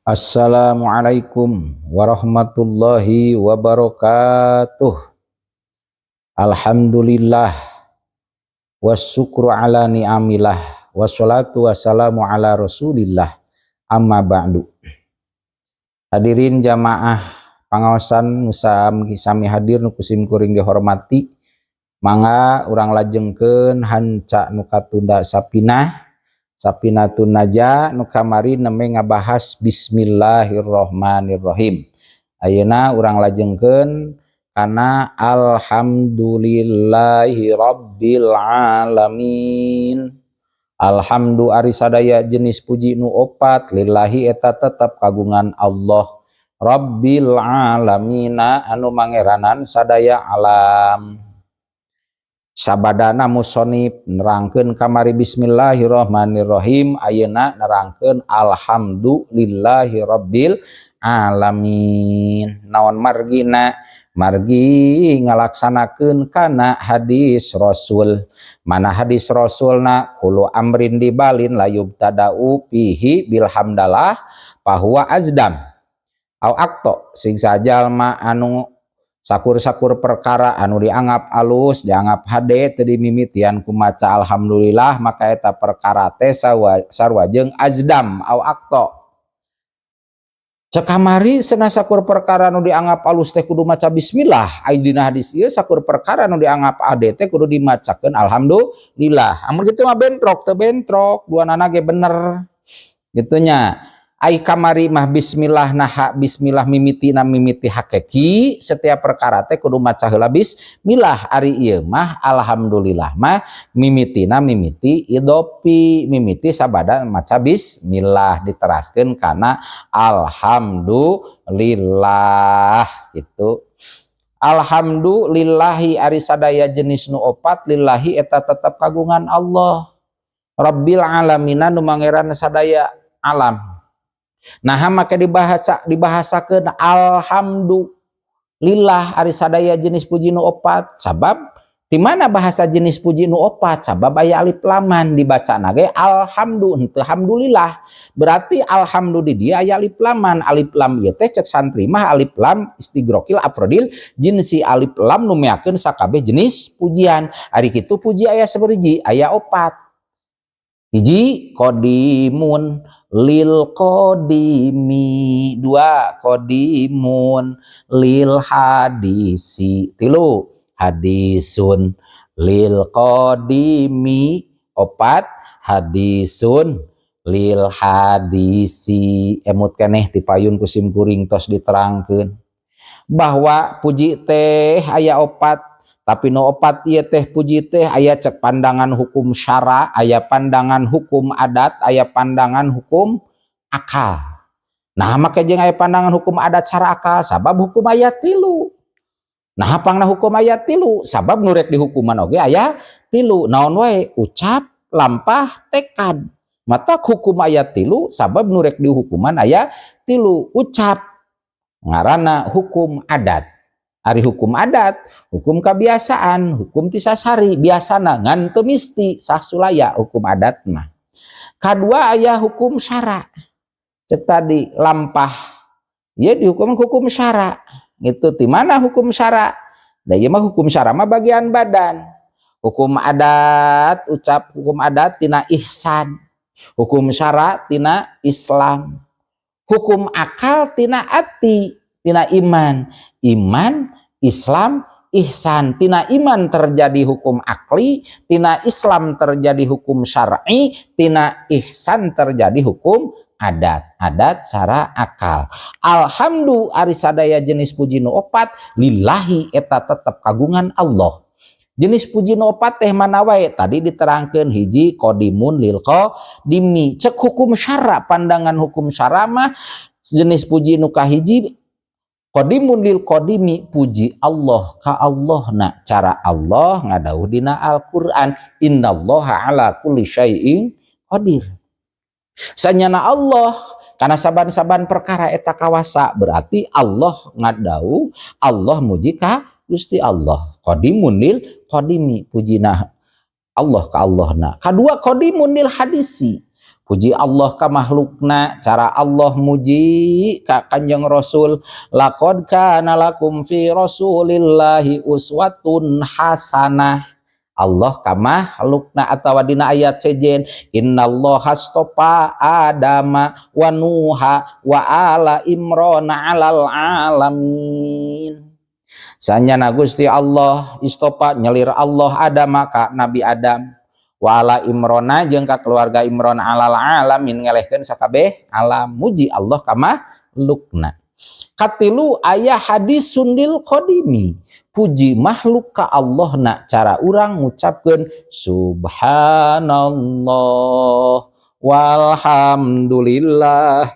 Assalamualaikum warahmatullahi wabarakatuh. Alhamdulillah wasyukru ala ni'amillah, wassalatu wassalamu ala Rasulillah, amma ba'du. Hadirin jamaah pangaosan nu sami hadir, nu ku sim kuring dihormati, mangga urang lajengkeun hanca nu katunda sapinah, Sapinatun Naja nu kamari nembe ngabahas Bismillahirrahmanirrahim. Ayeuna urang lajengkeun kana alhamdulillahi rabbil alamin. Alhamdu ari sadaya jenis puji nu opat, lillahi eta tetep kagungan Allah, rabbil alamina anu mangeranan sadaya alam. Sabadana musonib nerangkeun kamari Bismillahirrahmanirrahim, ayeuna nerangkeun alhamdulillahi rabbil alamin. Naon margina? Margi ngalaksanakeun kana hadis Rasul. Mana hadis Rasulna? Kullu amrin dzibalin la yubtada'u fihi bilhamdalah fahuwa azdam au aqtha. Sing sajalma anu sakur-sakur perkara anu dianggap alus, dianggap hade, teu dimimitian ku maca alhamdulillah, maka eta perkara teh sarua jeung azdam au aqtha. Cek kamari cenah, sakur perkara nu dianggap alus teh kudu maca bismillah. Ai dina hadis ieu, sakur perkara nu dianggap hade teh kudu dimacakeun alhamdulillah. Amun kitu mah bentrok teu? Bentrok, duanana ge bener gitu nya. Ai kamari mah bismillah, naha bismillah mimitina mimiti hakiki setiap perkara teh kudu maca heula bismillah. Ari ieu mah alhamdulillah mah mimitina mimiti idopi, mimiti sabada maca bismillah diteraskeun kana alhamdulillah gitu. Alhamdulillahi ari sadaya jenis nu opat, lillahi eta tetep kagungan Allah, Rabbil alamina nu mangeran sadaya alam. Nah, make dibahasakeun alhamdulillah ari sadaya jenis puji nu opat, sabab di mana bahasa jenis puji nu opat? Sabab aya alif laman, dibaca ge alhamdu, henteu alhamdulillah. Berarti alhamdu di dia aya alif laman. Alif lam ieu teh cek santri mah alif lam istigrokil afrodil jinsi, alif lam nu meakeun sakabeh jenis pujian. Ari kitu puji aya sabariji? Aya opat. Hiji, qodimun lil qodimi, dua, qodimun lil hadisi, tilu, hadisun lil qodimi, opat, hadisun lil hadisi. Emut keneh tipayun ku sim kuring tos diterangkeun bahwa puji teh aya opat, tapi nu opat ieu teh puji teh aya cek pandangan hukum syara, aya pandangan hukum adat, aya pandangan hukum akal. Nah, make jeung aya pandangan hukum adat, syara, akal? Sabab hukum aya tilu. Nah, pangna hukum aya tilu? Sabab nu rek dihukuman oge aya tilu. Naon wae? Ucap, lampah, tekad. Mata hukum aya tilu sabab nu rek dihukuman aya tilu. Ucap ngaranna hukum adat. Ari hukum adat, hukum kebiasaan, hukum ti sasari, biasana ngan teu misti sah sulaya hukum adat mah. Kadua aya hukum syara. Cek tadi lampah. Ya, dihukum hukum syara. Itu di mana hukum syara? Da ieu mah hukum syara mah bagian badan. Hukum adat ucap, hukum adat tina ihsan. Hukum syara tina Islam. Hukum akal tina ati, tina iman. Iman, Islam, ihsan. Tina iman terjadi hukum akli, tina Islam terjadi hukum syar'i, tina ihsan terjadi hukum adat. Adat, syara, akal. Alhamdulillah ari sadaya jenis puji nu opat, lillahi eta tetep kagungan Allah. Jenis puji nu opat teh mana wae? Tadi diterangkeun hiji, qodimun lil qodimi. Cek hukum syara, pandangan hukum syara mah jenis puji nu kahiji qodimun lil qodimi, puji Allah ka Allah na cara Allah ngadawuh dina Al-Qur'an, innallaha ala kulli syai'in qadir. Sanyana Allah karena saban-saban perkara eta kawasa, berarti Allah ngadawuh, Allah muji ka Gusti Allah. Qodimun lil qodimi, pujina Allah ka Allah na. Kadua, qodimun lil hadisi. Puji Allah ka makhlukna, cara Allah muji ka Kanjeng Rasul, laqad kana lakum fi rasulillahi uswatun hasanah. Allah ka makhlukna, atawa dina ayat sejen, innallaha astofa adama wa nuha wa ala imrona alal alamin. Sanyana Gusti Allah istofa, nyelir Allah, Adam ka Nabi Adam, wa ala Imrona jeung ka keluarga Imron, alal alamin, ngelehkeun sakabeh alam. Muji Allah ka makhlukna. Katilu, aya hadisun lil qadimi, puji makhluk ka Allah na, cara urang ngucapkeun subhanallah walhamdulillah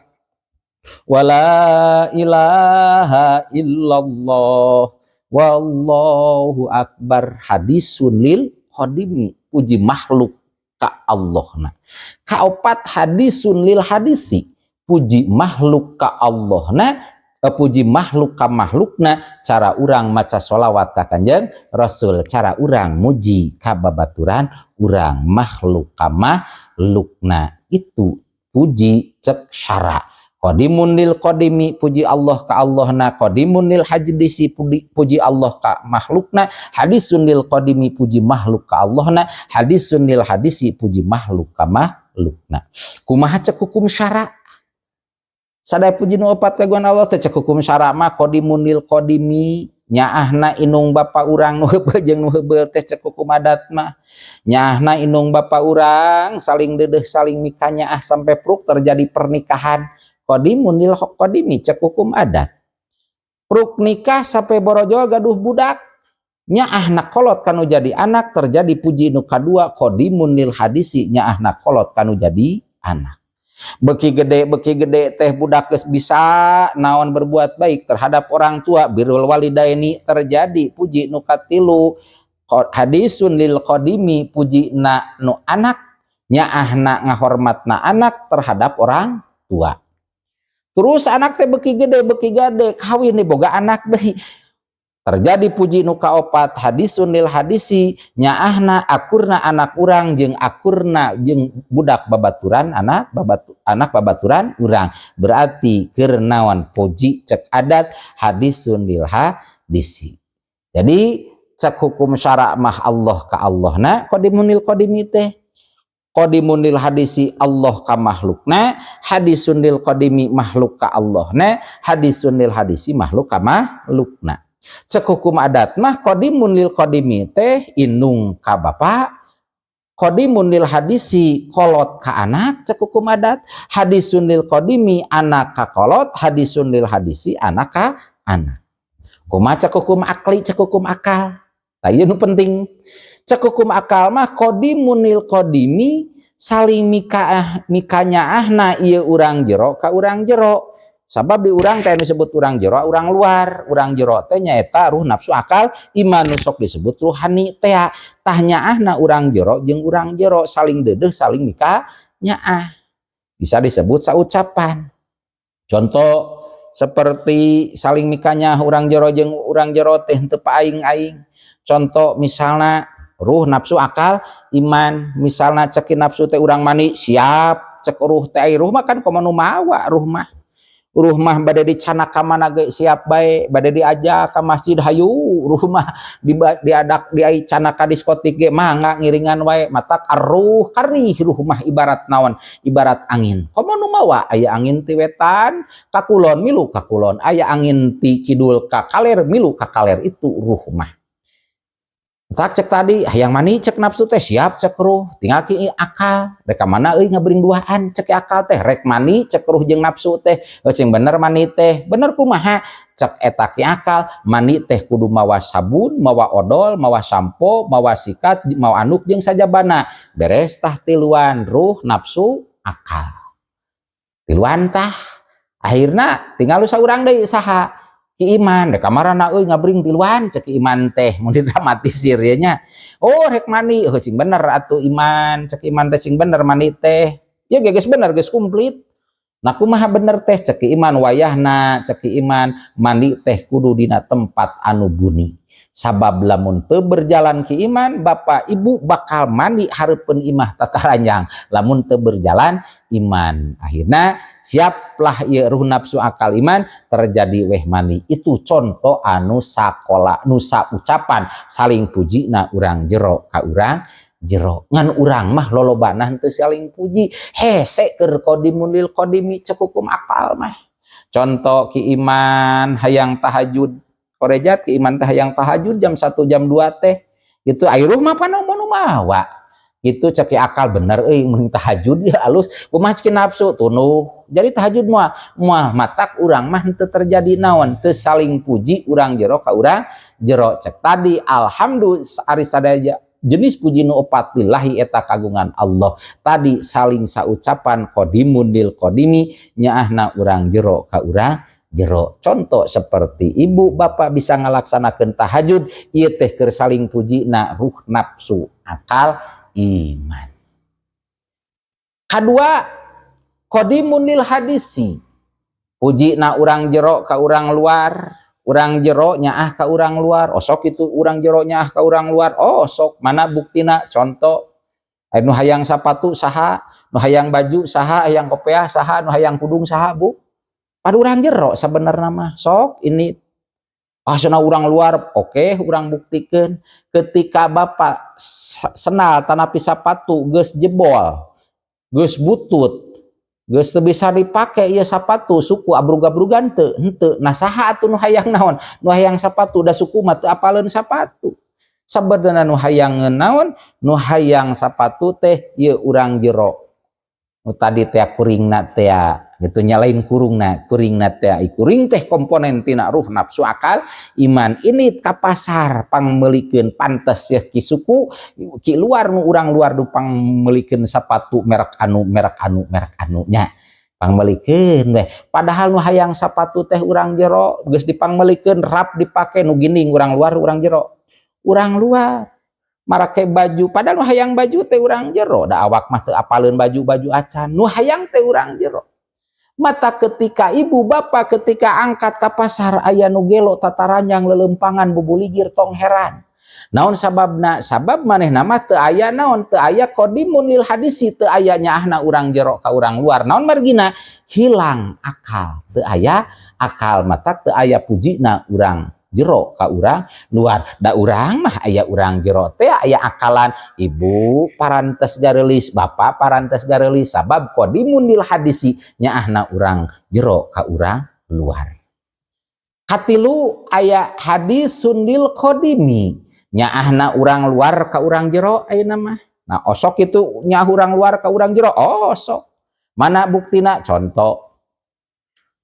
wala ilaha illallah wallahu akbar, hadisun lil qadimi, puji makhluk ka Allah na. Kaopat, hadisun lil hadisi, puji makhluk ka Allah na, puji makhluk ka makhlukna, cara urang maca sholawat ka Kanjeng Rasul, cara urang muji ka babaturan urang, makhluk ka makhlukna. Itu puji cek syara: qadimun lil qadimi, puji Allah ka Allahna, qadimun lil hadisi, puji, puji Allah ka makhlukna, hadisun lil qadimi, puji makhluk ka Allahna, hadisun lil hadisi, puji makhluk ka makhlukna. Kumaha cek hukum syara sadaya puji nu opat kagungan Allah teh? Cek hukum syara mah qadimun lil qadimi nyaahna inung bapa urang nu heubeul jeung nu heubeul teh. Cek hukum adat mah nyaahna inung bapa urang saling deudeuh, saling mikanyaah sampai pruk terjadi pernikahan, qadimun lil qadimi cek hukum adat. Pruk nikah sampai borojol gaduh budak, nyaahna kolot kanu jadi anak, terjadi puji nu kadua, qadimun lil hadisi, nyaahna kolot kanu jadi anak. Beki gede, beki gede teh budak geus bisa naon, berbuat baik terhadap orang tua, birrul walidaini, terjadi puji nu katilu, hadisun lil qadimi, puji na nu anak, nyaahna ngahormatna anak terhadap orang tua. Terus anak teh beki gede, beki gede, kawin nih, boga anak deui, terjadi puji nu kaopat, hadisun lil hadisi, nyaahna akurna anak urang jeung akurna jeung budak babaturan, anak babatu, anak babaturan urang. Berarti keur naon? Puji cek adat hadisun lil hadisi. Jadi cek hukum syara mah Allah ka Allahna qadimun lil qadimi teh, qadimun lil hadisi Allah ka makhlukna, hadisun lil qadimi makhluk ka Allahna, hadisun lil hadisi makhluk ka makhlukna. Cek hukum adat mah qadimun lil qadimi teh indung ka bapa, qadimun lil hadisi kolot ka anak cek hukum adat, hadisun lil qadimi anak ka kolot, hadisun lil hadisi anak ka anak. Kumaha cek hukum akli, cek hukum akal? Tah, ieu nu penting. Cek hukum akal mah qadimun lil qadimi saling mikaah, mikanyaahna ieu urang jero ka urang jero. Sabab di urang teh disebut urang jero, urang luar. Urang jero teh nyaeta ruh, nafsu, akal, iman, nu sok disebut ruhani teh. Tah, nyaahna urang jero jeung urang jero saling deudeuh, saling mika nyaah. Bisa disebut saucapan. Contoh seperti saling mikanya urang jero jeung urang jero teh henteu aing-aing. Contoh misalnya ruh, nafsu, akal, iman. Misalnya cek nafsu teh urang mani, siap. Cek ruh teh, ruh mah kan komo nu mawa ruh mah. Ruh mah bade dicanak ka mana ge siap bae, bade diajak ka masjid hayu, ruh mah di diadak dicanak ka diskotik ge mangga ngiringan wae. Matak arruh karih, ruh mah ibarat naon? Ibarat angin. Komo nu mawa, aya angin ti wetan ka kulon, milu ka kulon, aya angin ti kidul ka kaler, milu ka kaler. Itu ruh mah. Tak cek tadi hayang mani, cek nafsu teh siap cek ruh. Tinggal ki akal, rek mana euy ngabring duaan cek akal teh. Rek mani cek ruh jeung nafsu teh, sing bener mani teh. Bener kumaha cek eta ki akal? Mani teh kudu mawa sabun, mawa odol, mawa sampo, mawa sikat, mawa anduk jeung sajabana. Beres tah tiluan, ruh, nafsu, akal, tiluan. Tah, akhirna tinggal saurang deui, saha? Ki iman. Rek kamarana euy ngabring tiluan cek iman teh, mun didramatisir ya nya. Oh, rek mani, oh, sing bener atuh iman, cek iman teh sing bener mani teh. Ya geus bener, geus komplit. Nah, kumaha bener teh? Cek iman wayahna, cek iman mandi teh kudu dina tempat anu buni. Sabab lamun teu berjalan ki iman, bapak ibu bakal mandi hareupeun imah tataranjang lamun teu berjalan iman. Akhirnya siaplah ieu ruh, nafsu, akal, iman, terjadi weh mandi. Itu contoh anu sakola nu ucapan saling puji na urang jero ka urang jero. Ngan urang mah lolobana henteu saling puji, hese keur qodimun lil qodimi cek hukum akal mah. Contoh, ki iman hayang tahajud, korejat ki iman teh hayang tahajud jam 1, jam 2 teh gitu. Ari ruh mah pano nu mawa gitu. Cek akal bener euy, mending tahajud ya alus. Kumaha cek nafsu? Tunduh jadi tahajud moal moal. Matak urang mah henteu terjadi naon, teu saling puji urang jero ka urang jero. Cek tadi, alhamdulillah, ari sadaya jenis puji nu opat, lillahi eta kagungan Allah. Tadi saling saucapan qodimun lil qodimi, nyaahna urang jero ka urang jero. Contoh seperti ibu bapak bisa ngalaksanakeun tahajud, ieu teh keur saling puji na ruh, nafsu, akal, iman. Kadua, qodimun lil hadisi, puji na urang jero ka urang luar. Urang jero nyaah ka urang luar, osok itu urang jero nyaah ka urang luar, oh sok. Mana buktina? Contoh, nu hayang sapatu saha, nu hayang baju saha, hayang kopeah saha, nu hayang kudung saha, Bu? Pada urang jero sebenarnya mah. Sok ini asana urang luar. Oke, urang buktikan. Ketika bapak senal tanapi sapatu geus jebol, geus butut, geus teu bisa dipake ieu sapatu, suku abrug-abrugan teu? Henteu. Nah, saha atuh nu hayang naon, nu hayang sapatu? Da suku mah teu apaleun sapatu. Sabenerna nu hayang naon, nu hayang sapatu teh ieu urang jero. Nu tadi teh kuringna teh gitu nya, lain kurungna, kuringna teh. Kuring teh komponen tina ruh, nafsu, akal, iman. Ini ka pasar pangmeulikeun, pantes ya ki suku ki luar, nu urang luar du pangmeulikeun sapatu merek anu, merek anu, merek anu nya, pangmeulikeun we. Padahal nu hayang sapatu teh urang jero. Geus dipangmeulikeun, rap dipake, nu ginding urang luar, urang jero? Urang luar. Marake baju, padahal nu hayang baju teh urang jero, da awak mah teu apaleun baju-baju acan. Nu hayang teh urang jero. Mata ketika ibu bapak ketika angkat ke pasar aya nu gelo tataranjang lelempangan bubuligir, tong heran. Naon sababna? Sabab maneh nama teu aya naon, teu aya qodimun lil hadisi, teu aya nyaahna urang jero ka urang luar. Naon margina? Hilang akal, teu aya akal, mata teu aya pujina urang jero ka urang luar. Da urang mah aya urang jero teh aya akalan, ibu parantes garelis, bapak parantes garelis, sabab qodimun lil hadisi, nyaahna urang jero ka urang luar. Katilu, aya hadisun lil qodimi, nyaahna urang luar ka urang jero ayeuna mah. Nah, osok itu nyaah urang luar ka urang jero? Oh, osok. Mana buktina? Contoh.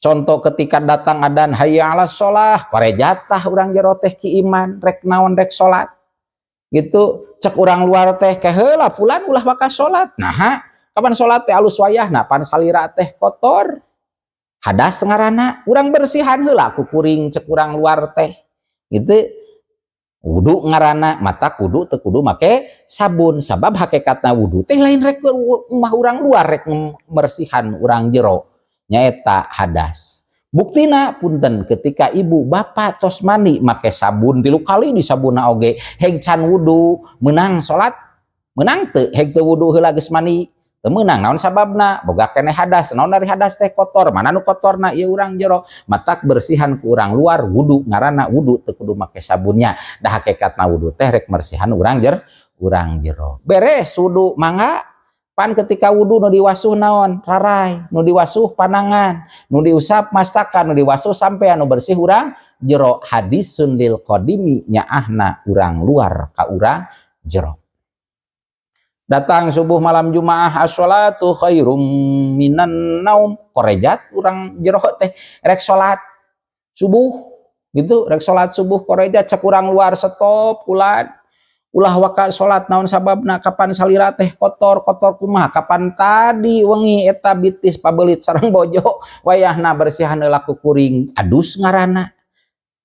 Contoh, ketika datang adan hayya ala sholah, korejatah urang jero teh ki iman rek naon, rek salat gitu. Cek urang luar teh, "Keheula fulan, ulah waka salat." Nah, kapan salat teh alus wayahna? Pan salira teh kotor, hadas ngaranna, urang bersihan heula ku kuring, cek urang luar teh gitu. Wudu ngaranna, mata kudu teu kudu make sabun, sabab hakikatna wudu teh lain rek mah urang luar, rek mersihan urang jero, nyaeta hadas. Buktina punten, ketika ibu bapak tos mandi make sabun tilu kali di sabuna oge, heg can wudu, menang salat? Menang teu heg teu wudu heula geus mandi? Teu meunang. Naon sababna? Boga keneh hadas. Naon dari hadas teh? Kotor. Mana nu kotorna? Ieu urang jero. Matak bersihan ku urang luar wudu ngaranna, wudu teu kudu make sabunnya, da hakikatna wudu teh rek mersihan urang jero. Beres wudu, mangga. Pan ketika wudu nu diwasuh naon? Rarai. Nu diwasuh panangan, nu diusap mastaka, nu diwasuh sampai anu bersih urang jero. Hadisun lil qodimi, nyaahna urang luar ka urang jero. Datang subuh malam Jumaah, as-sholatu khairum minan naum, korejat urang jero teh rek salat subuh gitu, rek salat subuh korejat. Cek urang luar, "Stop ulan, ulah waka salat." Naon sababna? Kapan salira teh kotor. Kotor kumaha? Kapan tadi wengi eta bitis pabelit sareng bojo, wayahna bersihan heula ku kuring, adus ngaranna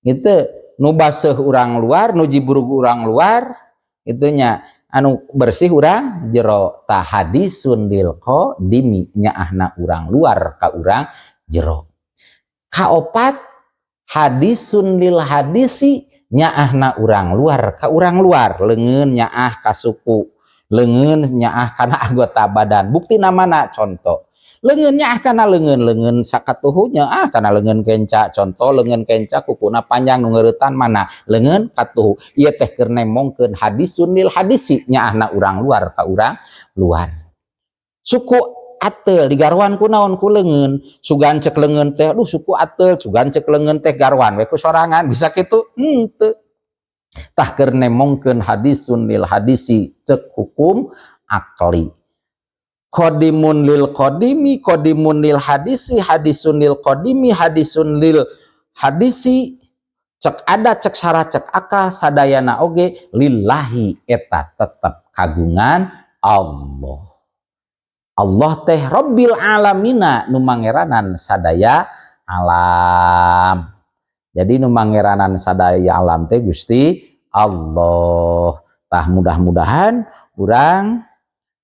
gitu. Nu baseuh urang luar, nu jibrug urang luar itu nya. Anu bersih urang jero. Tah, hadisun lil qadimi, nyaahna urang luar ka urang jero. Kaopat, hadisun lil hadisi, nyaahna urang luar ka urang luar. Leungeun nyaah ka suku, leungeun nyaah kana anggota badan. Bukti mana? Contoh, leungeun nyaah kana leungeun, leungeun sakatuhu nyaah kana leungeun kenca. Contoh, leungeun kenca kukuna panjang, nu ngeuretan mana? Leungeun katuhu. Ieu teh keur nemongkeun hadisun lil hadisi, nyaahna urang luar ka urang luar. Suku ateul digaruan ku naon? Ku leungeun. Sugan cek leungeun teh, "Aduh, suku ateul." Sugan cek leungeun teh garuan we ku sorangan, bisa kitu henteu. Tah, keur nemongkeun hadisun lil hadisi cek hukum akli. Qadimun lil qadimi, qadimun lil hadisi, hadisun lil qadimi, hadisun lil hadisi, cek adat, cek sara, cek akal, sadayana oge lillahi, eta tetep kagungan Allah. Allah teh Rabbil alamina, nu mangeranan sadaya alam. Jadi nu mangeranan sadaya alam teh Gusti Allah. Tah, mudah-mudahan urang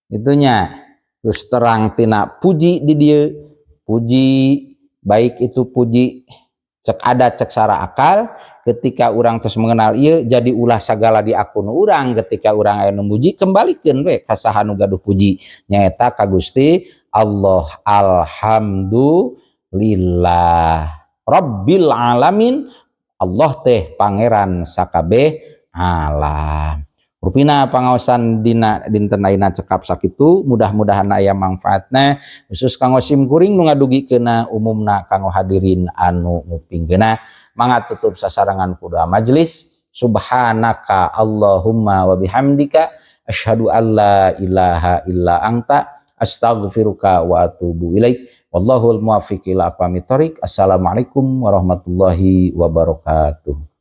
itunya terus terang tina puji di dieu, puji baik itu puji cek adat, cek sara, akal. Ketika orang terus mengenal ieu, jadi ulah sagala di akun urang. Ketika urang aya nu muji, kembalikeun we ka saha nu gaduh puji, nyaeta ka Gusti Allah. Alhamdulillah Rabbil alamin, Allah teh pangeran sakabeh alam. Rupina pangaosan dina dinten ayeuna cekap sakitu, mudah-mudahan aya manfaatna, khusus kanggo sim kuring nu ngadugikeunna, umumna kanggo hadirin anu ngupingkeunna. Mangga tutup sasarengan ku doa majelis. Subhanaka Allahumma wa bihamdika, asyhadu alla ilaha illa anta, astaghfiruka wa atubu ilaik. Wallahul muwaffiq ila aqwamit thoriq. Assalamualaikum warahmatullahi wabarakatuh.